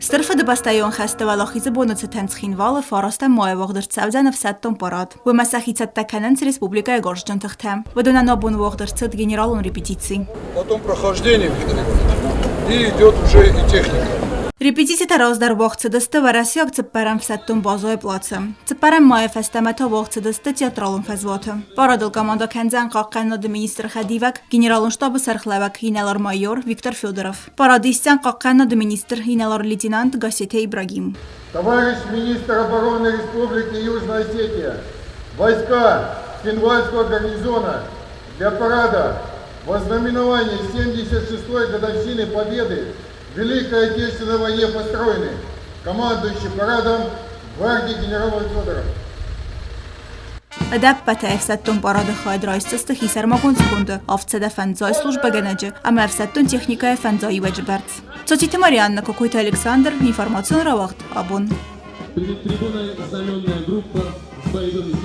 Стыр Фыдыбӕстӕйон хӕсты Уӕлахизы боны цытӕн Цхинвалы фарастӕм майы уагъд ӕрцӕудзӕн ӕфсӕддон парад. Уымӕ сӕхи цӕттӕ кӕнынц республикӕйы гарзджын тыхтӕ. Уыдонӕн абон уагъд ӕрцыд генералон репетици. Потом прохождение и идет уже и техника. Репетицитӕ раздӕр уагъд цыдысты уӕрӕсейаг цыппӕрӕм ӕфсӕддон базӕйы плацы. Цыппӕрӕм майы фӕстӕмӕ та уагъд цыдысты театралон фӕзуаты. Парадыл командӕ кӕндзӕн хъахъхъӕнынады министры хӕдивӕг, генералон штабы сӕргълӕууӕг инӕлар-майор Виктор Федоров. Парад исдзӕн хъахъхъӕнынады министр инӕлар-лейтенант Гассеты Ибрагим. Товарищ министр обороны Республики Южная Осетия, войска Цхинвальского гарнизона для парада во знаменовании 76-й годовщины Победы в Великой Отечественной войне построены. Командующий парадом гвардии генерал Федоров. Ӕдӕппӕтӕй ӕфсӕддон парады хайад райсдзысты хисӕрмагонд сконды 750 службӕгӕнӕджы ӕмӕ ӕфсӕддон техникӕйы фӕндзайиуӕджы бӕрц. Цоциты Марианна, Кокойты Александр, информацион рауагъд абон. Перед трибуной знаменная группа с боевым знаменем.